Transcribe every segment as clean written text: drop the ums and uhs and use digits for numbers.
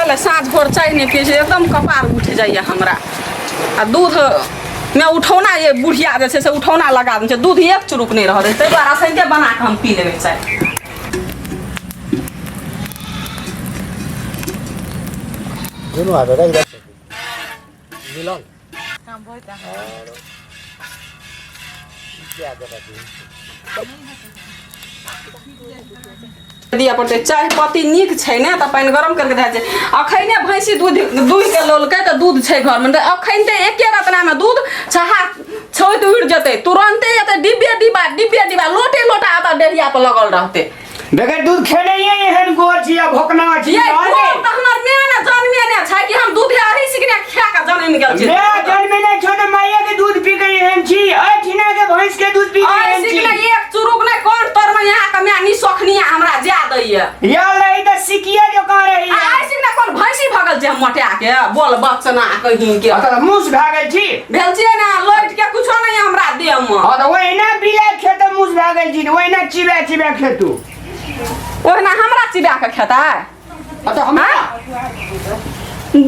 गेलै साँझ भोर चाय नहि पियै छै एकदम कपार उठि जाइए हमरा आ दूध मे उठौना ये बुढ़िया जे छै से उठौना लगा दै छै दूध एक चुरुक नहि रहऽ दै ताहि दुआरे असैनते बना कऽ हम पी लेबै चाय। दुनू हाथ राखि दे मिलल और क्या जगह दिअ पड़तै। चाय पत्ती नीक छै ने तऽ पानि गरम करिके धए छै। अखने भैंसी दूध दुहि के लौलकै तऽ दूध छै घरमे, तऽ अखन तऽ एके रतनामे दूध छहा छोइत उड़ि जेतै तुरन्ते। एतै डिब्बे डिब्बा डिब्बे डिब्बा लोटे लोटा एतऽ डेढ़िया पर लगल रहतै। बगैर दूध खेने ये एहन गोर छी आ भोकना छी। ये गोर तऽ हमर माय ने जन्मे ने छै कि हम दूध अही सिकने खा के जनमि गेल छी। मैं जन्मे ने छो तऽ माइये के दूध पी के एहन छी, एहिठिना के भैंस के दूध पी के अही एहन छी। सिकने एक चुरुक ने कोन तोर में यहाँ के माय निसोखनिया हमरा जा दैया। या रही तऽ सिकिया जकाँ रही। आ अही सिकने कोन भैंसी भगल छै हम मोटा के बोल बचना कहीं के। आ तऽ मूस भए गेल छी। भेल छियै ने लौट के कुछो नहीं हमरा देह में। हाँ तऽ ओहिना बिला खेत मूस भए गेल छी, ओहिना चिबा चिबा खेतू। ओहिना हमरा चिबा के खेतै? हाँ तऽ हमरा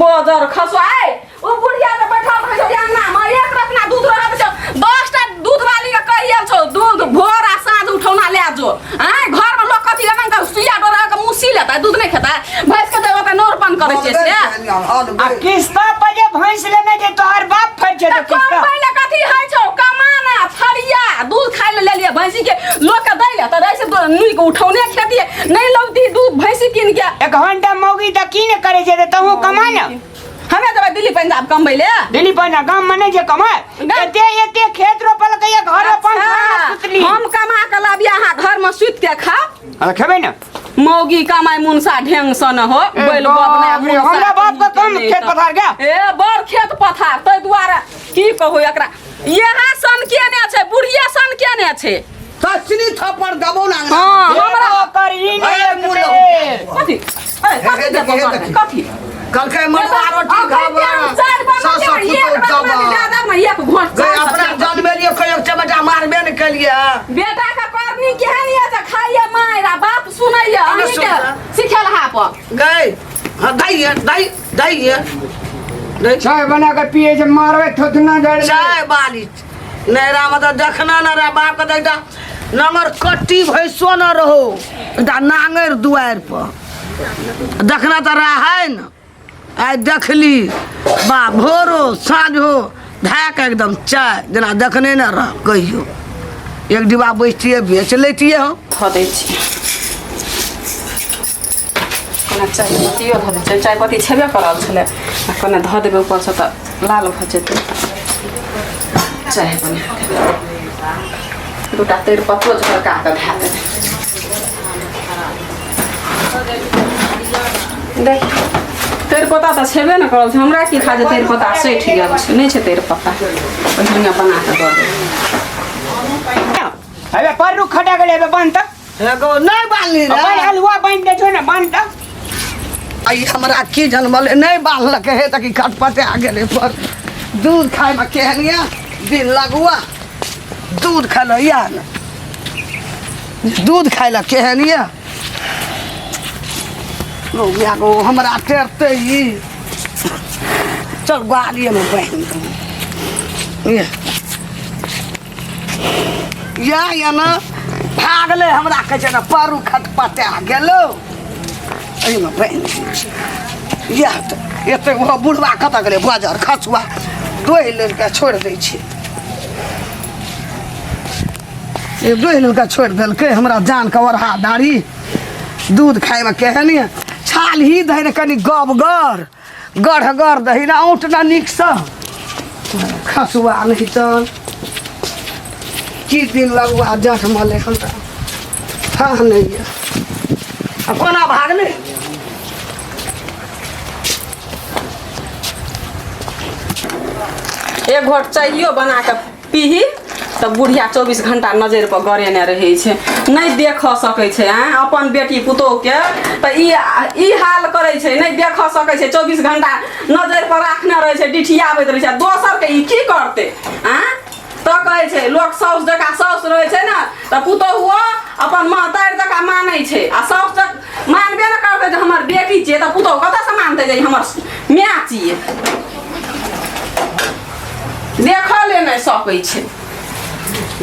बजर खसो आय ओ बुढ़िया जे बैठल रहै छै अंगना में एक रतना दूध रहत छै। 10टा दूध वाली के कहि आयल छौ दूध भोर आ साँझ उठौना ले जो। आय घर में लोग कथी लगन के सुइया डोरा के मुँह सी लेतै, दूध नहीं खेतै? भैंस के तऽ ओकरा नोरपन करै छियै से। आ किस्ता पर जे भैंस लेने जे तोहर बाप फड़ छै तऽ तऽ कम किस्ता पहिले कथी होइ छौ कमाना फरिया दूध खाइ लए लेलियै भैंसी के लोक के दै लए तऽ रहै से नुइ के उठौने खेतियै नहीं लौती दूध भैंसी कीन के। एक घंटा मौगी तऽ की ने करै छै तऽ तहूँ कमा ने। हमे जेबै दिल्ली पंजाब कमबै ले। दिल्ली पंजाब गाम में नहीं जे कमाए। एते एते खेत रोपल के घर अपन अच्छा, सुतली। हम कमा के लाबियै अहाँ घर में सुति के खाओ। हाँ, खेबै ने। मौगी कमाई मुनसा ढेंग सन हो ए बैल बाप बाप रे, हमरा बाप के कम खेत पथार के? ए बड़ खेत पथार ताहि दुआरे की कहू एकरा यहाँ सन के ने छै बुढ़िया सन के ने छै। तसनी थप्पड़ दबो ना। हाँ हमरा ओकर ई ने अरे एक मुँह बेर। कथी ए, कथी हे देबो देखी, हे करबै? देखी। कथी कलकै मरुआ रोटी खाबा सास पुतोह जबा एक घोट गए अपना जनमेलियो कहियो चमेटा मारबे ने केलिए। बेटा के करनी केहन ये तऽ खाइए मारि आ बाप सुनैए केना अहीं के सुनतै? सिखेलहा पर गए हाँ दैये दै दैये दै। चाय बना के पिए जे मारबै थोथना जड़। चाय बाली नैरा में तऽ देखना न रे बाप के देखता नंगर कट्टी भैंसो न रहो एकटा नांगर दुआरि पर देखना तऽ रहै न। आइ देखली बा भोरो साँझो धए कऽ एकदम चाय जेना देखने न रह कहियो। एक डिब्बा बैठतियै बेच लैतियै हम। धऽ दै छी कने चाय पत्तियो धऽ दै छियै। चाय पत्ती छेबे करल छलै आ कने धऽ देबै ऊपरसँ तऽ लाल भऽ जेतै। चाय बना देबै, दूटा तेजपत्तो झरका कऽ धए देबै। देख तेजपत्ता तऽ छेबे ने करल छै, हमरा की खा जे तेजपत्ता सठि गेल छै। नहि छै तेजपत्ता, ओहिना बना कऽ दऽ देबै। अबे पर रुख खटा गेलै, अबे बंद तक एगो नहीं बान्हली रे। अपन हलुआ बान्हि दे छौ ने, बान्हि तक। आई हमरा की जनमल नहीं बान्हलकै हे तऽ की खटपटा गेलै पर दूध खायमे केहन यऽ दिन लगुआ दूध खाय लए यऽ ने दूध खाय लए केहन यऽ गो हमरा टेरतै ई। चल ग्वालियेमे बान्हि दू। इएह यऽ ने भागलै हमरा कहै छै ने परू खटपटा गेलौ एहिमे बान्हि दै छी। इएह तऽ एते ओ बुढ़वा कतऽ गेलै बजर खसुआ डोहि लेलकै छोड़ि दै छी। डोहि लेलकै छोड़ि देलकै हमरा जानके ओढ़ा दाढ़ी दूध खायमे केहन यऽ छालही दही ने कनि गबगर गढ़गर दही ने औंट ने नीकसँ खसुआ नहि तऽ की दिन लगुआ जठ मले हमरा थाह नहि यऽ आ कोना भागलै। एक घोट चाइयो बना कऽ पीही तऽ बुढ़िया 24 घंटा नजरि पर गड़ेने रहै छै, नहि देख सकै छै। आँय अपन बेटी पुतोहके तऽ ई ई हाल करै छै, नहि देख सकै छै, 24 घंटा नजरि पर राखने रहै छै, डिठियाबैत रहै छै। दोसरके ई की करतै? आँय तऽ कहै छै लोक साउस जकाँ साउस रहै छै ने तऽ पुतोहुओ अपन महतारि जकाँ मानै छै, आ साउस जक मानबे ने करतै जे हमर बेटी छियै तऽ पुतोहु कतऽसँ मानतै? मानतै जे ई हमर माय छियै देखले नहि सकै छै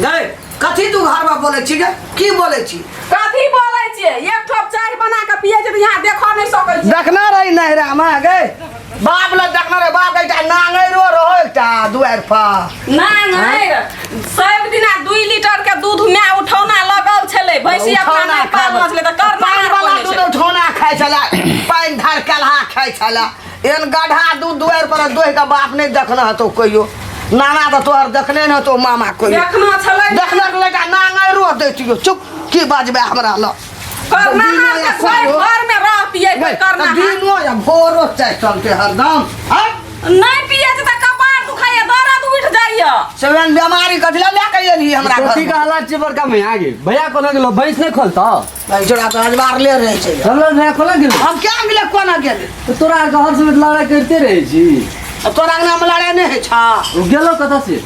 गए कथी तू घर में बोले छी गे की बोले छी कथी बोलै छियै एक ठोप चाय बना के पियै छै तऽ यहाँ देखऽ नहि सकै छियै देखना रही नहरा में गे बाप लग देखना रही बाप एकटा नांगैरो रहो एकटा दुआरि पर नांगैर सब दिना 2 लीटर के दूध माय उठौना लगल छलै भैंसी अपना उठौना नहि पालने छलै तऽ पानि करना वाला दूध उठौना खाइ छला पानि धार कलहा खाइ छला एहन गढ़ा दूध दुआरि पर दोहि के बाप नहि देखने हेतौ कहियो नाना तऽ तोहर देखने नहि हेतौ मामा कहियो देखना छलै देखने के लड़का नांगैरो दैतियो चुप की बाजबे हमरा लग करना दिनो या साँझो। घर में रहतियै गई, करना तऽ दिनो या भोरो चाय चलते हरदम आँय? नहि पियै छै तऽ कपार दुखाइया दर्द उठि जाइया सेवन बेमारी कथी लए लए के एलही हमरा घर कथी का हालात छै बड़का भैया गे भैया कोना गेलो भैंस नहीं खोलता जोड़ा तऽ अजबार ले रहै छै चल भैया कोना गेलो हम क्या गेलै कोना गेलै तऽ तोरा आरके हर समय लड़ाई करते रहै छी अब तोरा अंगना में लड़ाई नहीं होइ छौ ओ गेलो कतऽ से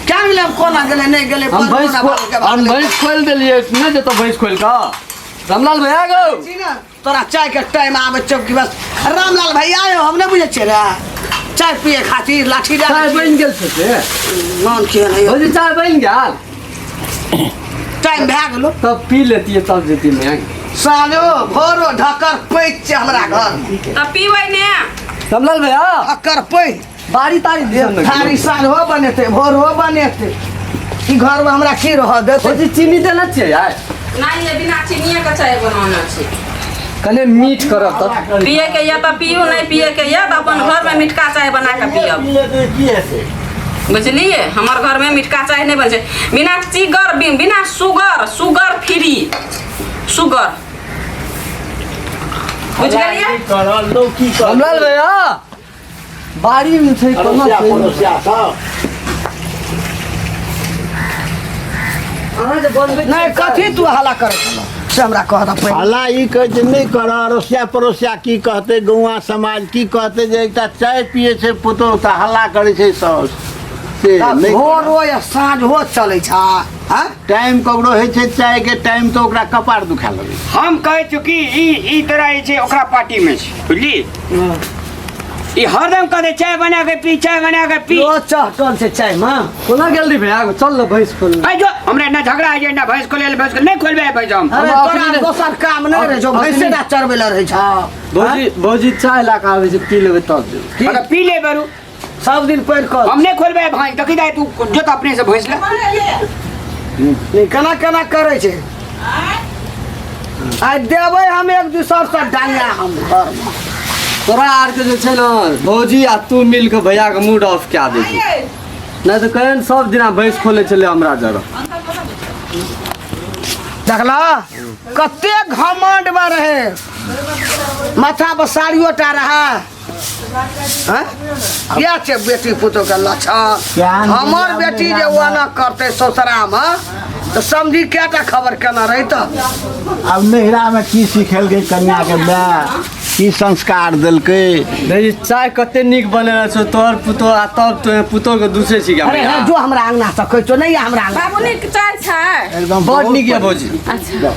क्या गेलै हम कोना गेलै नहीं गेलै हम भैंस कोना बाबू के हम भागलै। भैंस खोल देलियै नहि जेतौ भैंस खोल कऽ रामलाल भैया गौ छी ने तोरा चाय के टाइम आबै छौ कि बस रामलाल भैया आयो हम नहीं बुझै छियै रे चाय पिए खातिर लाठी चाय डाल बनि गेल छै से मन के नहीं भौजी चाय बनि गेल टाइम भए गेलो तब पी लेतियै तब जेती भैया साँझो भोरो ढकर पैच छै हमरा घर तऽ पीबै ने रामलाल भैया ढकर पैच बारी तारी दिसन ने थारी साँझो बनेतै भोरो बनेतै ई घरमे हमरा की रहऽ देतै भौजी चीनी देने छियै यार नहि ये बिना चीनिए के चाय बनाना छै कने मीठ करब तब पिए के यऽ तऽ पियू नहि पिए के यऽ तऽ अपन घरमे मिठका चाय बना कऽ पियब की हेतै बुझलिए हमर घरमे मिठका चाय नहि बनै छै बिना चीगर बिना सुगर सुगर फ्री सुगर बुझ गेलियै करल लोग की करल रामलाल भैया बाड़ी में छै कोना अड़ोसिया छै पड़ोसिया सब अहाँ जे बनबै नहि कथी तू हल्ला करै छलह से हमरा कह दऽ पहिले हल्ला ई कहै छै नहि कर अड़ोसिया पड़ोसिया की कहतै गौआ समाज की कहतै जे एकटा चाय पियै छै पुतोहु तऽ हल्ला करै छै साउस से नहि भोर हो या साँझ हो चलै छ आँय? टाइम ककरो होइ छै चाय के टाइम तऽ ओकरा कपार दुखा लगै छै हम कहै छी कि ई ई तोरा जे छै ओकरा पार्टी में छै बुझली ई हरदम कहते चाय बना के पी चाय बना के पी रोज चहटल छै चाय में कोना गेल रही भैया चल न भैंस खोल अरे जो हमरा ना झगड़ा होइ छै ना भैंस खोले भैंस खोले नहीं खोलबे भैंस हम अरे हम तोरा अखनी- दोसर काम नहि रहै छौ अखनी- भैंसे टा चरबै लए रहै छौ भौजी भौजी चाय ला के आबै छै पी लेबै तब जेबै अगर पी ले बरू सब दिन पढ़ि कऽ हम नहीं खोलबे भैंस देखी दाइ तू जो तो अपने से भैंस ले नहि, केना केना करै छै आइ देबै हम एक दूसर से डांगा हम घरमे तोरा आरके जे छै ने भौजी आ तू मिल के भैया के मूड ऑफ कए दै छै नहि तऽ कहियो सब दिना भैंस खोलै छलै हमरा जरा देखला कते घमंड में रहे माथा पर साड़ियो टा रहे हैं? इएह छै बेटी पुतोह के लक्षण ज्ञान हमर दुनिया बेटी में जे ओना करतै ससुरामे तऽ समझी कएटा खबर केना रही तऽ आब नैहरामे की सिखेलकै कन्याके माय की संस्कार देलकै देखी चाय कते नीक बनेने छौ तोहर पुतोह आ तब तो पुतोह के दूसरे छी अरे हे जो हमरा अंगना से कहै छौ नहि हमरा अंगना बाबू नीक चाय छै एकदम बड नीक यऽ भौजी अच्छा